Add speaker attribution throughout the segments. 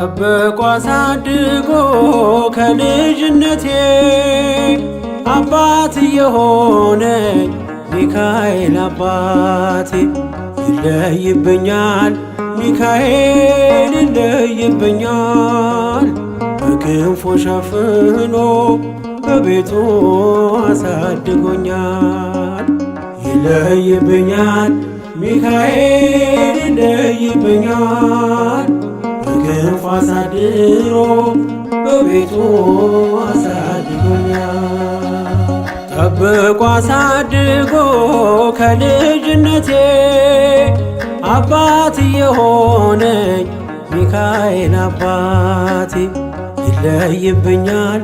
Speaker 1: ጠብቆ አሳድጎ ከልጅነቴ አባት የሆነ ሚካኤል አባቴ ይለይብኛል፣ ሚካኤል ይለይብኛል። በክንፉ ሸፍኖ በቤቱ አሳድጎኛል። ይለይብኛል፣ ሚካኤል ይለይብኛል። በክንፉ አሳድሮ በቤቱ አሳድጎኛል። ጠብቆ አሳድጎ ከልጅነቴ አባት የሆነኝ ሚካኤል አባቴ ይለይብኛል፣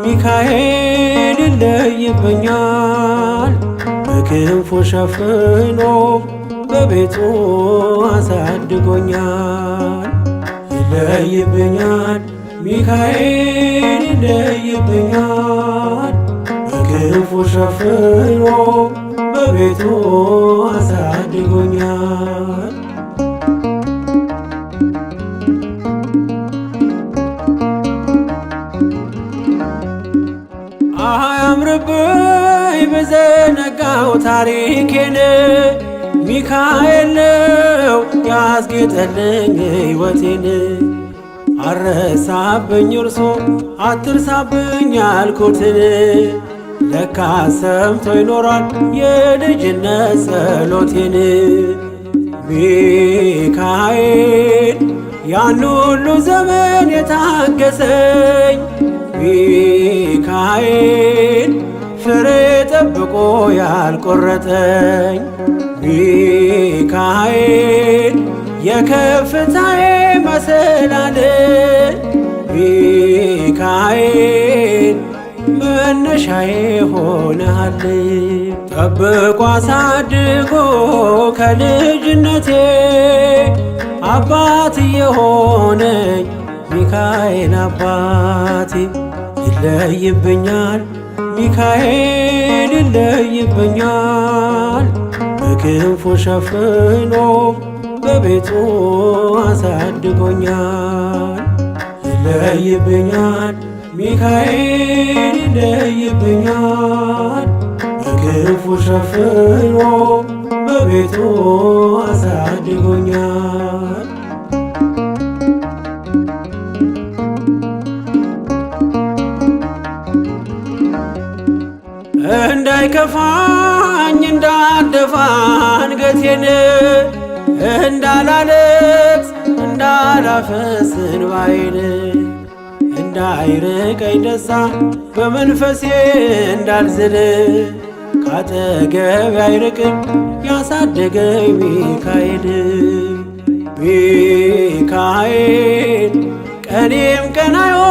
Speaker 1: ሚካኤል ይለይብኛል። በክንፉ ሸፍኖ በቤቱ አሳድጎኛል። ይለይብኛል፣ ሚካኤል ይለይብኛል። በክንፉ ሸፍኖ በቤቱ አሳድጎኛል። አያምርብኝ ብዘነጋው ታሪኬን፣ ሚካኤል ነው ያስጌጠልኝ ሕይወቴን። አረሳብኝ እርሶ አትርሳብኝ ያልኩትን፣ ለካ ሰምቶ ይኖራል የልጅነት ጸሎቴን። ሚካኤል ያን ሁሉ ዘመን የታገሰኝ፣ ሚካኤል ፍሬ ጠብቆ ያልቆረጠኝ፣ ሚካኤል የከፍታዬ መሰላል፣ ሚካኤል መነሻዬ ሆነሃል። ጠብቆ አሳድጎ ከልጅነቴ አባት የሆነኝ ሚካኤል አባቴ ይለይብኛል፣ ሚካኤል ይለይብኛል። በክንፉ ሸፍኖ በቤቱ አሳድጎኛል። ይለይብኛል፣ ሚካኤል ይለይብኛል። በክንፉ ሸፍኖ በቤቱ አሳድጎኛል። እንዳይከፋኝ እንዳልደፋ አንገቴን፣ እንዳላለቅስ እንዳላፈስ እንባዬን፣ እንዳይርቀኝ ደስታ በመንፈሴ እንዳልዝል፣ ካጠገቤ አይርቅም ያሳደገኝ ሚካኤል። ሚካኤል ቀኔም ቀን አይሆን